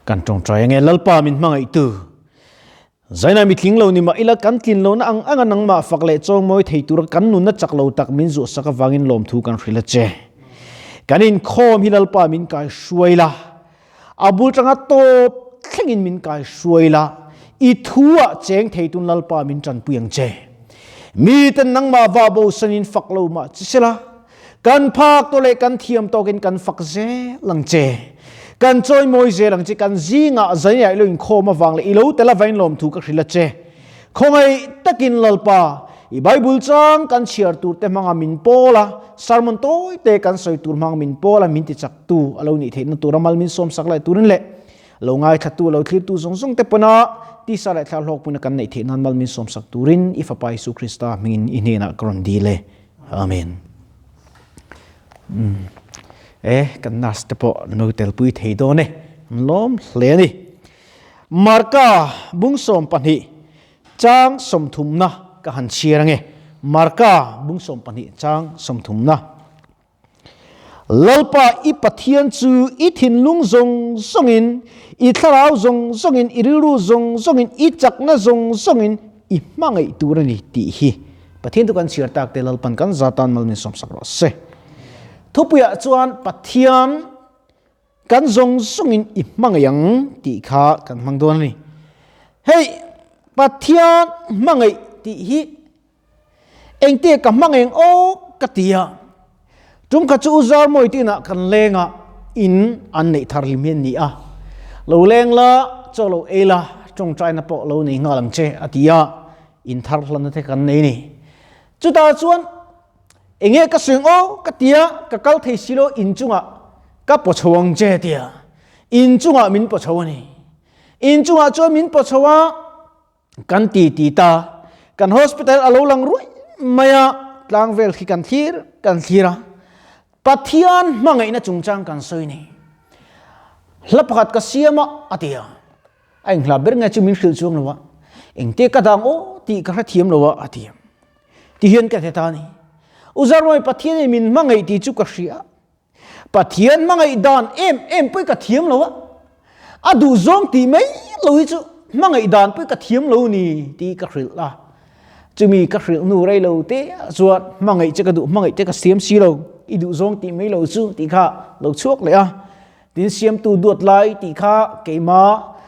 Kan tawngtai ange Lalpa min hmangaihtu. Zaina mi tling lo ni mah ila kan tlin lohna ang anga nangmah fak leh chawngmawi thei tura kan nunna chak lo tak min zuahsak avangin lawmthu kan hrilh a che. Kan inkhawm hi Lalpa min kai hruai la, a bul tanga tawp thlengin min kai hruai la, i thu ah cheng thei tun Lalpa min tanpui ang che. Miten nangmah va bosanin fak lo mah chi sela, Kan phak to leh kan thiam tawkin kan fak zel ang che. Kan chawimawi zel ang che. Kan zingah zaiah ilo inkhawm avang leh ilo tel avain lawmthu ka hrilh a che. Khawngaih takin Lalpa, i Bible chang kan chhiar tur te hmanga min pawl a, sermon tawi te kan sawi tur hmanga min pawl a, min tichak tu a lo nih theihna tura mal min sawm sak leh turin leh lo ngaithlatu lo thlirtu zawng zawng te pawna tisa leh thla hlawkpuina kan neih theih nan mal min sawm sak turin i Fapa Isu Krista hmingin i hnenah ka rawn dil e. Amen. E kan nurse te pawh no telpui thei dawn e. An lawm hle a ni. Marka bung 12 chang 30 na ka han chhiar ange. Marka bung 12 chang 30 na. Lalpa i Pathian chu i thinlung zawng zawngin, i thlarau zawng zawngin, i rilru zawng zawngin, i chakna zawng zawngin i hmangaih tur a ni tih hi Pathian chu kan chhiar tak te Lalpan kan za tan mal min sawmsak rawh se. Thupuiah chuan Pathian kan zawng zawngin i hmangaih ang tih kha kan hmang dawn a ni. Hei Pathian hmangaih tih hi Engtia ka hmang eng aw ka ti a. Tum khat chu U Zarmawi te inah kan leng a, in an neih thar hlim hi an ni a. Lo leng la, chaw lo ei la, tawngtaina pawh lo nei nghal ang che a ti a, in thar hlanna te kan nei ni. Chutah chuan enge ka sawi ang aw ka ti a, ka kal thei si lo in chungah ka paw chho ang che a ti a, in chungah min paw chho a ni. In chungah chuan min paw chho a. Kan ti ti ta. Kan hospital a lo lang ruai mai a, tlang vel khi kan thlir kan thlir a. Pathian hmangaihna chungchang kan sawi ni. Hla pakhat ka siam a, a ti a. A inghla ber nge chu min hrilh chuang lo a. Engte ka dang aw tih ka hrethiam lo a, a ti a. Ti hian ka ti ta a ni. U Zarmawii Pathianin min hmangaih tih chu ka hria. Pathian hmangaih dan em em pawh hi ka thiam lo a, a duh zawng tih mai lo hi chu hmangaih dan pawh hi ka thiam lo ni tih ka hrilh a. Chumi ka hrilh hnu rei lo te chuan hmangaih che ka duh, hmangaih te ka siam si lo, i duh zawng tih mai lo chu tih kha lo chhuak leh a. Tin siamtu duat lai tih kha keimah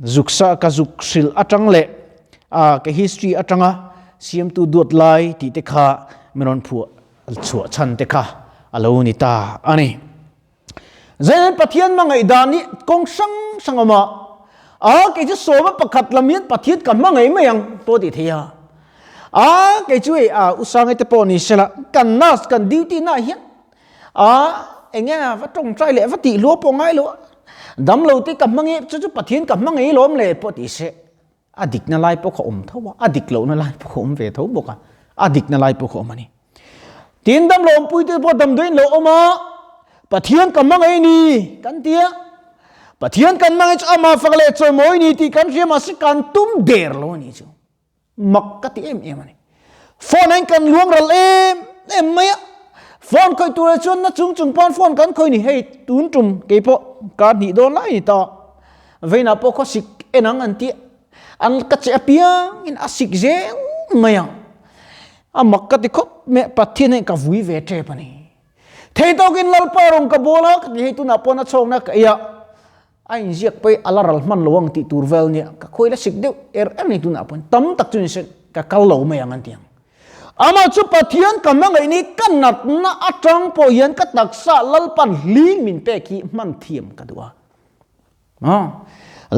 Zuksa ka zuk hrilh atang leh a ka history atanga siamtu duat lai tih te kha min rawn phuah chhuah chhan te kha a lo ni ta a ni. Zanin Pathian hmangaih dan hi kawng hrang hrang awm a, a kei chu sawma pakhat lam hian Pathian ka hmangaih mai ang pawh tih thei a, a kei chu hei a Usangai te pawh ni sela kan nurse kan duty naah hian A enge va tawngtai leh va tih hlua pawh ngai lo a, dam lo te ka hmang e, chu chu Pathian ka hmang ei lawm le pawh tih se, a dikna lai pawh kha awm tho a, a dik lohna lai pawh kha awm ve tho bawk a, a dikna lai pawh kha awm a ni. Tin dam lo awmpui te pawh damdawiin lo awm a, Pathian ka hmang ei ni kan ti a, Pathian kan hmang ei chu amah fak leh chawimawi ni tih kan hria mahse kan tum der lo a nih chu. Mak ka ti em em a ni. Phone ah kan luang ral em em mai a. Phone khawih tur ah chuan na chung chung pawn phone kan khawih ni hei tun tum kei pawh kar hnih dawn lai ni ta. Veinah pawh khaw sik en ang an ti a. An ka che apiang in a sik zel mai ang. A mak ka ti khawp mai a Pathian hian ka vui ve tep a ni. Thei tawkin Lalpa rawn ka bawl a ka ti hei tunah pawn a chhawkna ka ei a. A inziak pawh a la ral hman lo ang tih tur vel nia, ka khawi la sik deuh er er ni tunah pawhin tam tak chu ni se ka kal lo mai ang an ti ang. Amah chu Pathian ka hmangaih ni ka natna atang pawh hian ka taksa Lalpan hling min pek hi hman thiam ka duh a.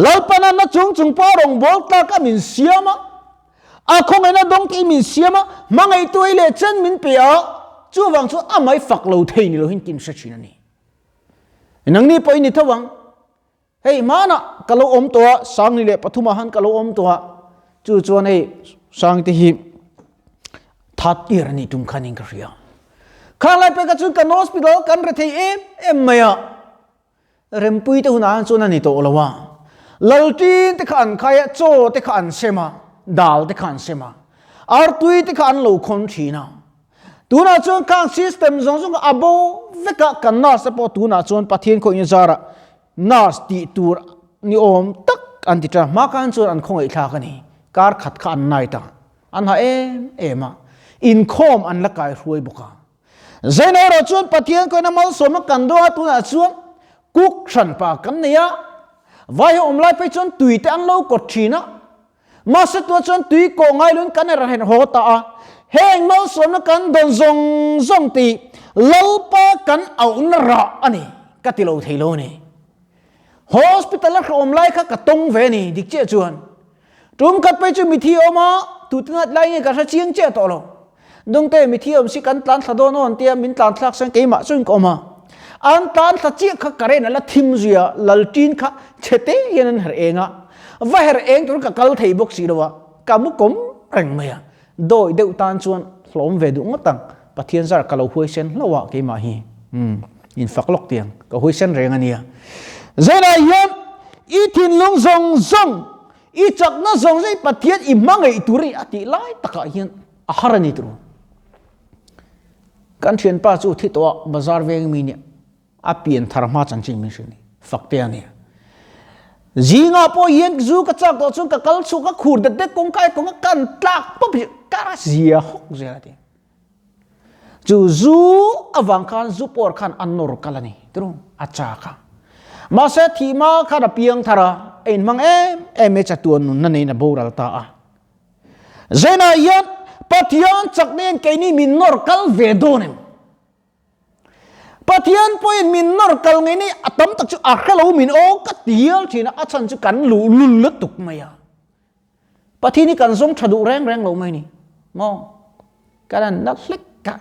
Lalpan a na chung chung pawh a rawngbâwl tlak a min siam a, a khawngaihna dawng te min siam a, hmangaihtu ei leh chen min pe a, chuvang chuan amah hi fak lo thei ni lo hian kin hre thin a ni. Nangni pawh i ni tho ang. Hei hmanah ka lo awm tawh a, Sangni leh pathumah han ka lo awm tawh a, chu chuan hei Sangte hi that tir a nih tum khanin ka hria. Khang lai pek ah chuan kan hospital kan rethei em em mai a, Rempui te hunah han chuan a ni tawh lo a, Lalṭin te kha an khai a, chaw te kha an sem a, dal te kha an sem a, artui te kha an lo khawn thin a. Tunah chuan khang system zawng zawng a bo vek a, kan nurse te pawh tunah chuan Pathian khawihna zarah. Nurse tih tur ni awm tak an ti ta. Hma khan chuan an khawngaihthlak a ni. Kar khat kha an night a, an ha em em a, inkhawm an la kai hruai bawk a. Zaina erawh chuan Pathian kawina malsawmna kan dawn a, tunah chuan cook hranpa kan nei a, vai ho awm lai phei chuan tui te an lo kawt thin a, mahse tunah chuan tui kawh ngai loin kan rawn haw ta a, heng malsawmna kan dawn zawng zawng tih Lalpa kan auhna rah a ni ka ti lo thei lo a ni. Hospital a hrehawm lai kha ka tawng ve a ni dik chiah chuan. Tum khat phei chu mithi a awm a, tute ngat lai nge ka hre chiang chiah tawh lo. Dungte mithi awm si kan tlan thla dawn aw an tia, min tlan thlak chuan keimah chuan ka awm a. An tlan thla chiah kha current a la thim zui a, lalṭin kha chhe te hian an herh eng a. Va herh eng tur ka kal thei bawk si lo a, ka mu kawm reng mai a. Dawi deuh tan chuan hlawm ve duh ngawt ang, Pathian zar ka lo huaisen hlauh a keimah hi. Umm, infak lawk tiang, ka huaisen reng a nia. Zainah hian i thinlung zawng zawng, i chakna zawng zawng i Pathian i hmangaih tur i a tih lai takah hian a har a ni turu. Kan thianpa chu thi tawh a, bazar veng mi nia. A pian thar hma chanchin min hrilh ni. Fakte a nia. Zingah pawh hian zu ka chak tawh chuan ka kal chhuak a khur det det kawngka e kawnga kan tlak pawp hi ka zia hawk zel a ti. Chu zu avang khan zu pawr khan a nawr kal a ni tru a chak a. Mahse thih hma khan a piang thar a, a inhmang em em e chatuan nunna neiin a boral ta a. Zainah hian Pathian chakna hian keini min nawr kal ve dawn em? Pathian pawhin min nawr kal ngei nei a tam tak chu a hrelo min aw ka tial thin a, a chhan chu kan luh lul lutuk mai a. Pathian hi kan zawng tha duh reng reng lo mai ni. Maw? Kan an na hlek ka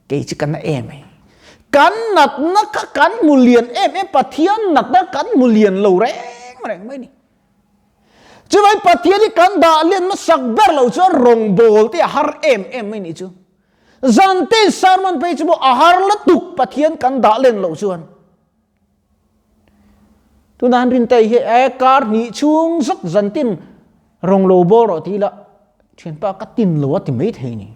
kei chu kan na em ai. Kan natna kha kan hmu lian em em Pathian natna kan hmu lian lo reng reng mai ni. Chuvai Pathian hi kan dah lian hmasak ber lo chuan rawngbawl te a har em em mai ni chu. Zan te sermon phei chu maw a har lutuk Pathian kan dah len loh chuan. Tuna han rin te hi e kar hnih chhung zat zan tin rawng lo bawr rawh ti ila thianpa ka tin lo a ti mai thei ni.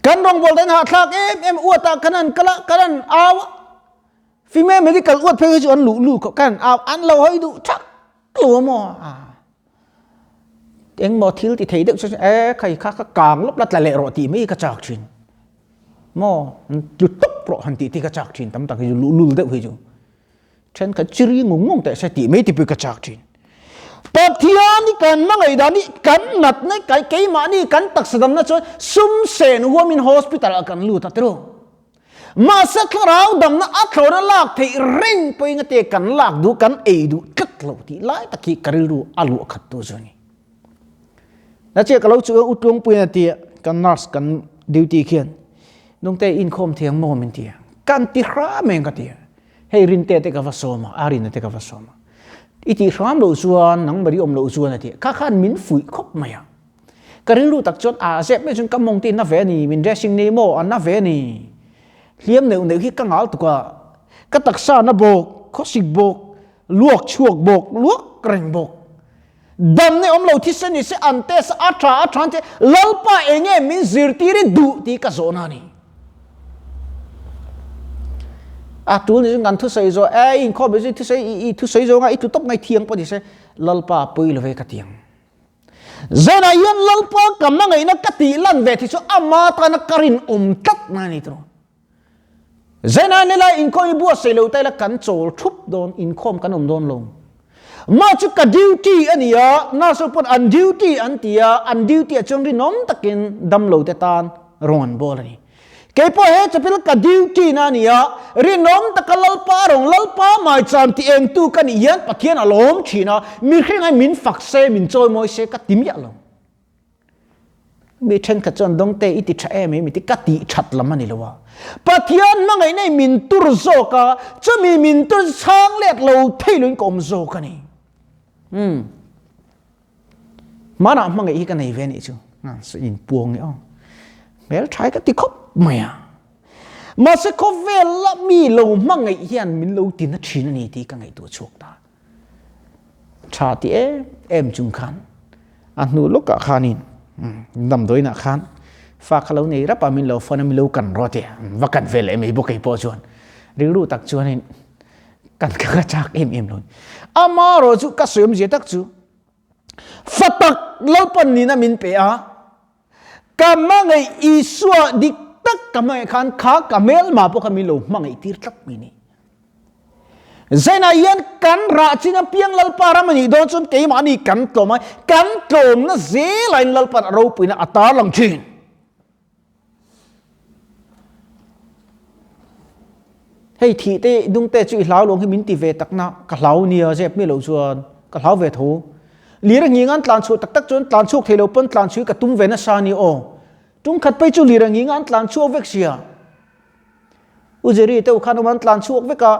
Kan rawngbawl te an hahthlak em em uat ah kan han kal a kan han au a female medical uat phei hi chu an luh luh khawp kan han au an lo hawi duh thak lo a maw a. Engmaw thil ti thei deuh chu e khai kha ka kang lawp la tla leh rawh tih mai ka chak thin. Maw tlu tawp rawh han tih te ka chak thin tam tak hi chu luhlul deuh hi chu. Thenkhat chiri ngung ngung teh se tih mai te pawh ka chak thin. Pathian hi kan hmangaih dan hi kan natna kai keimahni kan taksa damna chuan sum sen huamin hospital ah kan lut a tiraw. Mahse thlarau damna a thlawna lak theih reng pawhin a te kan lak duh kan ei duh tlat lo tih lai tak hi ka rilru a luah khat tu chu a ni. Na chiah ka lo chu u Tluangpuiin a ti a, kan nurse kan duty khian Nungte inkhawm thiang maw min ti a, kan ti hram em ka ti a, hei Rinte te ka va sawm a, Arina te ka va sawm a, i tih hram loh chuan nangmah i awm loh chuan a ti a, kha khan min fuih khawp mai a. Ka rilru tak chuan a zep mai chuan ka mawng te na ve a ni, min dressing nei maw a na ve a ni. Hliam neuh neuh hi ka ngal tuk a, ka taksa na bawk, khawsik bawk, luak chhuak bawk, luak reng bawk. Dam nei awm lo thisen ni se an test a tha a tha an ti Lalpa enge min zirtir i duh tih ka zawhna a ni. A tul ni chu kan thusawi zawh e inkhawm hi chu thusawi i thusawi zawnga i tlu tawp ngai thiang pawh ni se Lalpa pui lo ve ka ti ang. Zanah hian Lalpa ka hmangaihna ka tih lan ve thei chu ama tana ka rinawm tlat na a ni tawh. Zanah ni lai inkhawm i buatsaih lo ta ila kan chawl thup dawn, inkhawm kan awm dawn lo. Mah chu ka duty a ni a, nurse ho pawn an duty an ti a, an duty ah chuan rinawm takin damlo te tan rawng an bawl a ni. Kei pawh he chapel ka duty na a ni a, rinawm taka Lalpa rawng Lalpa maicham ti engtu ka nih hian Pathian a lawm thin a, mihring ai min fak se, min chawimawi se ka ti miah lo. Mi thenkhat chuan dawngte i ti tha em em i ti, ka tih that lam a ni lo a. Pathian hmangaihna i min tur zawk a, chumi min tur chu chhang let lo thei loin ka awm zawk a ni. Umm. Hmanah hmangaih hi ka nei ve anih chu. In puang nge aw. Hmel tha hi ka ti khawp mai a. Mahse khawvel la mi lo hmangaih hian min lo ti na thin a ni tih ka ngaihtuah chhuak ta. Tha ti em em chung khan a hnu lawkah khanin damdawiinah khan fa kha lo nei rap a min lo phone a min lo kan rawt e va kan ve leh mai bawk kei pawh chuan rilru tak chuanin. Kan ka chak em em lo. Ama ro chu ka sawi awmzia tak chu fatak Lalpan nina min pe a, ka hmangaih Isua dik tak ka hmangaih khan kha ka hmelma pawh kha min lo hmangaih tir tlat mai ni. Zainah hian kan rah chin apiang Lalpa ram a nih dawn chuan keimahni kan tlawm a, kan tlawmna zelain Lalpan a ropuina a tarlang thin. Hei thih te dung te chu i hlau lo hi min ti ve tak na ka hlau nia zep mi lo chuan ka hlau ve tho. Lir a nghing an tlan chhuah tak tak chuan tlan chhuak thei lo pawn tlan chhui ka tum ve nasa ni aw. Tum khat phei chu lir a nghing an tlan chhuak vek sia. U Jerry te u khan awm an tlan chhuak vek a,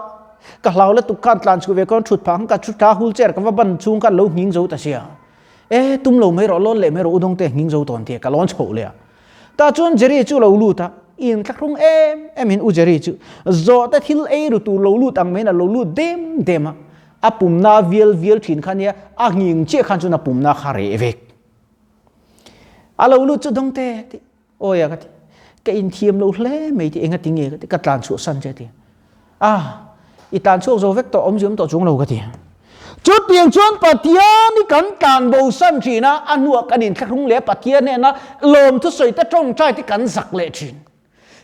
ka hlau lutuk khan tlan chhuah ve khan thut phah khan ka thu thla hul chair ka va ban chhung khan lo nghing zo ta sia. E tum lo mai rawh lawn leh mai rawh u dawng te nghing zo tawn tia ka lawn chhoh leh a. Tah chuan Jerry chu lo lut a, in thlahrung em em in u Jerry chu zawhte thil ei ru tur lo lut ang maiin a lo lut dem dem a, a pumna vial vial thin kha nia a nghing chiah khan chuan a pumna kha reh vek. A lo lut chu dawngte ti. Awi a ka ti, ka inthiam lo hle mai ti, enga tinge ka ti, ka tlan chhuah san che ti. A, i tlan chhuak zo vek tawh, awmzia awm tawh chuang lo ka ti. Chutiang chuan Pathian hi kan tlan bo san thin a, a hnuah kan inthlahrung leh Pathian hnena lawm thusawi te tawngtai te kan zak leh thin.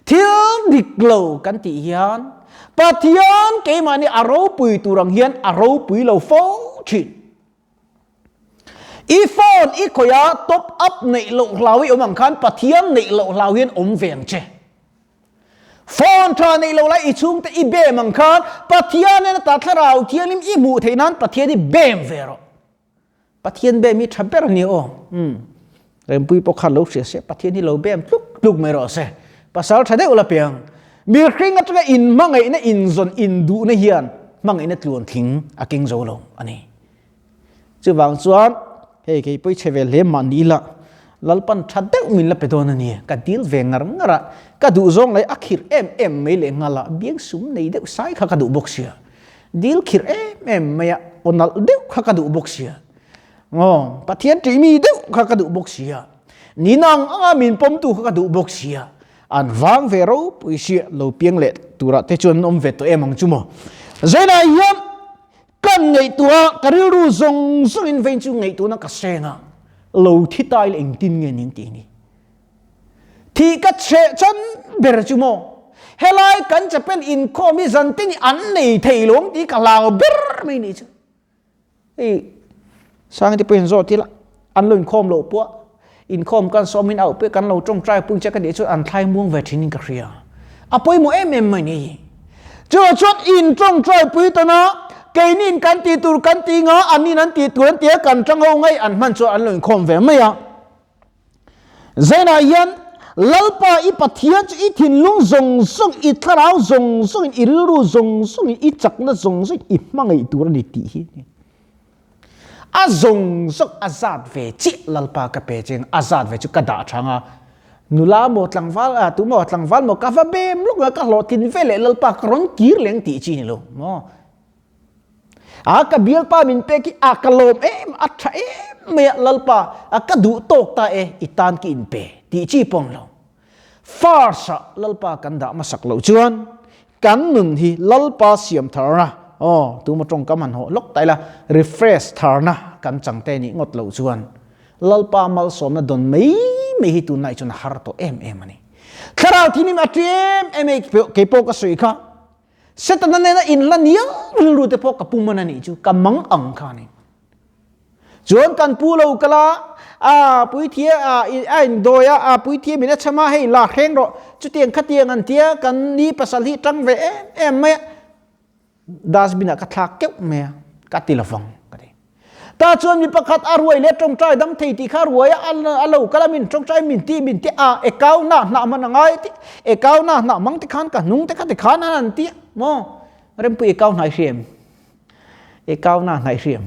Thil dik lo kan tih hian Pathian keimahni a ropui tur ang hian a ropui lo fo thin. I phone i khawih a top up neih loh hlau i awm ang khan Pathian neih loh hlau hian awm ve ang che. Phone tha neih loh lai i chhungte i bem ang khan Pathian nen ata thlarau thianghlim i hmuh theih nan Pathian i bem ve rawh. Pathian bem hi tha ber a ni aw. Umm. Rempui pawh khan lo hria se Pathian hi lo bem tluk tluk mai rawh se. Pasal tha deuh la piang. Mihring atanga inhmangaihna inzawn induhna hian hmangaihna tluan thing a keng zo lo a ni. Chuvang chuan hei kei pawh i chhe ve hle mah ni ila Lalpan tha deuh min la pe dawn a ni. Ka dil ve ngar ngar a, ka duh zawng leh a khirh em em mai leh nghal a, biang sum nei deuh sai kha ka duh bawk sia. Dil khirh em em mai a, aw nalh deuh kha ka duh bawk sia. Aw, Pathian ṭih mi deuh kha ka duh bawk sia. Ni nang anga min pawmtu kha ka duh bawk sia. An vang ve ropui sia lo piang leh turah te chuan an awm ve tawh em ang chu maw. Zainah hian Kan ngaihtuah a, ka rilru zawng zawngin vein chu ngaihtuahna ka seng a, lo thi ta ila engtin nge nin tih ni. Thih ka chheh chan ber chu maw, helai kan chapel inkhawm hi zan te ni an nei thei lo ang tih ka hlau ber mai ni chu. Hei Sangte pawhin zawt ila, an lo inkhawm loh pawh inkhawm kan sawmin auh pawh kan lo tawngtai pui che ka tih chuan an thlai muang ve thin in ka hria. A pawimawh em em mai ni. Chuvang chuan in tawngtai pui tawn a, keini in kan tih tur kan ti nga, an in an tih tur an ti a, kan tang ho ngai an hman chuan an lo inkhawm ve mai a. Zainah hian Lalpa i Pathian chu i thinlung zawng zawng, i thlarau zawng zawngin, i rilru zawng zawngin, i chakna zawng zawngin i hmangaih tur a ni tih hi. A zawng zawng a zat ve chiah Lalpa ka pe cheng a zat ve chu ka dah thang a, nula maw tlangval a tu maw tlangval maw ka va bem lawk a ka hlawhtlin ve leh Lalpa ka rawn kir leng tih chi ni lo maw. A ka bialpa min pek hi a ka lawm em a tha em mai a Lalpa a ka duh tawk ta e i tan ki in pe tih chi pawh ni lo. First ah Lalpa kan dah hmasak loh chuan kan nun hi Lalpa siam tharna aw tuma tawngkam han hawh lawk ta ila refresh tharna kan chang te nih ngawt loh chuan Lalpa malsawmna dawn mai mai hi tunlai chuan a har tawh em em a ni. Thlarau thinim a ṭi em em e keipawh ka sawi kha. Setana nena inla nial rilru te pawh ka pum an a nih chu, ka mang ang kha a ni. Chuan kan pu lo kal a, a puithia a a indawi a, a puithia min a chham a, hei la hreng rawh, chutiang khatiang an tia, kan ni pasal hi tang ve em em mai a, dustbin ah ka thlak keuh mai a, ka ti lovang ka ti. Ta chuan mi pakhat a ruai leh tawngtai dam thei tih kha ruai a a lo kal a min tawngtai min ti min ti a e kau na hnah man a ngai ti e kau na hnah mang te khan ka hnung te kha ti khan an an ti maw rempui e kau hnai hriam e kau na hnai hriam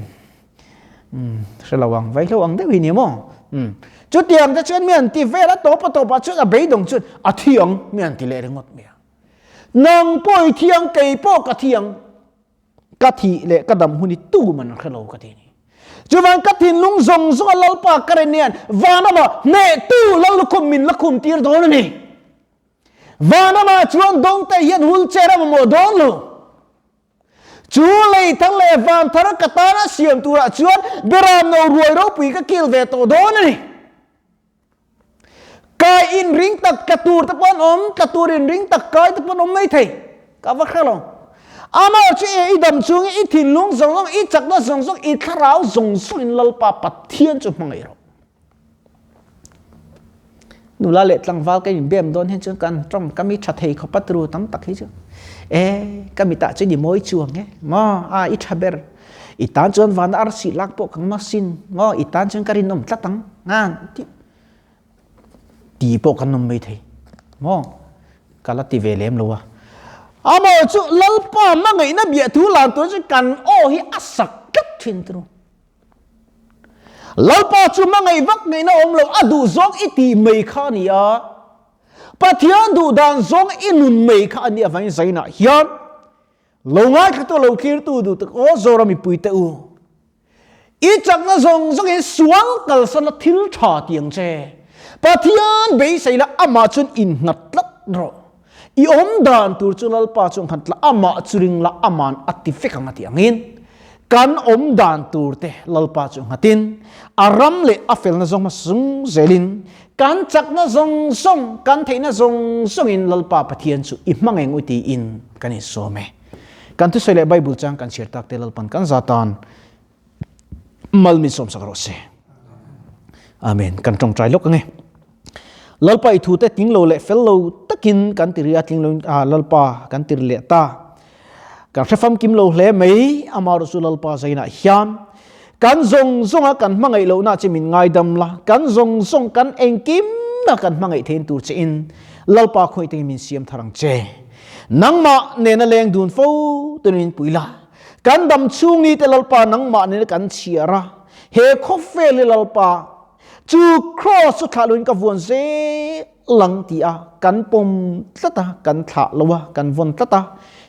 um hre lo ang vai hlo ang deuh hi ni maw um chutiang te chuan mi an ti vel a tawp a tawp ah chuan a beidawng chuan a thiang mi an ti leh ringawt mai a nang pawh i thiang kei pawh ka thiang Ka thih leh ka dam hun hi tu man hre lo ka ti ni. Chuvang ka thinlung zawng zawng a Lalpa ka ren hian vanama hnehtu Lal lukhum min la khum tir dawn a ni. Vanama chuan dawngte hian wheelchair a mamawh dawn lo. Chu lei thar leh van thar ka tana siam turah chuan beram no ruai ropui ka kil ve tawh dawn a ni. Kai in ring tak tla tur te pawh an awm, tla tur in ring tak kai te pawh an awm mai thei. Ka va hre lo. Amah chu i dam chungin i thinlung zawng zawng, i chakna zawng zawng, i thlarau zawng zawngin Lalpa Pathian chu hmangaih rawh. Nula leh tlangval ka inbem dawn hian chuan kan tawng ka mi tha thei khawp a turu tam tak hi chu e ka mitah chuan i mawi chuang e maw a i tha ber i tan chuan vana arsi lak pawh ka ngam sin maw i tan chuan ka rinawm tlat ang a ti ti pawh kan awm mai thei maw ka la ti ve lem lo a amaw chu lalpa hmangaihna biahthu lan tur chu kan aw hi a sak tlat thin turu Lalpa chu hmangaih vak ngaihna awm lo, a duh zawng i tih mai kha a ni a. Pathian duh dan zawng i nun mai kha a nih avangin zainah hian lo ngaithlatu lo thlirtu duh tak aw Zoram mipuite u, i chakna zawng zawngin sual kalsan la thil tha ti ang che. Pathian beisei la amah chuan innghat tlat rawh. I awm dan tur chu Lalpa chu nghat la, amah chu ring la, aman a ti vek ang a ti angin, kan awm dan tur te Lalpa chu nghatin, a ram leh a felna zawng hmasa zung zelin, kan chakna zawng zawng, kan theihna zawng zawngin Lalpa Pathian chu i hmang eng u tiin kan insawm e. Kan thusawi leh Bible chang kan chhiar tak te Lalpan kan za tan mal min sawmsak rawh se. Amen. Kan tawngtai lawk ange. Lalpa i thu te tling lo leh fel lo takin kan ti ri a tling lo a Lalpa kan ti leh ta. Kan hre famkim lo hle mai ama ru chu Lalpa zainah hian kan zawng zawnga kan hmangaih lohna che min ngaidam la kan zawng zawng kan engkim na kan hmangaih thein tur che in Lalpa khawi tengin min siam thar ang che. Nangmah nena leng dun fo tunin pui la. Kan dam chhung ni te Lalpa nangmah nena kan chhiar a he khawvel hi Lalpa Chu cross chu thlah loin ka vuan zel ang ti a, kan pawm tlat a, kan thlah lo a, kan vawn tlat a.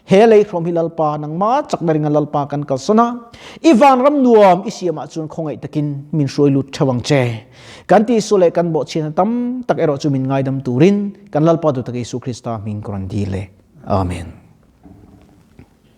He lei hrawm hi Lalpa nangma chakna ringa Lalpa kan kalsan a, i vanram nuam i siamah chuan khawngaih takin min hruai lut theuh ang che. Kan tihsual leh kan bawhchhiatna tam tak erawh chu min ngaidam turin kan Lalpa duhtak Isua Krista hming ka rawn dil e. Amen.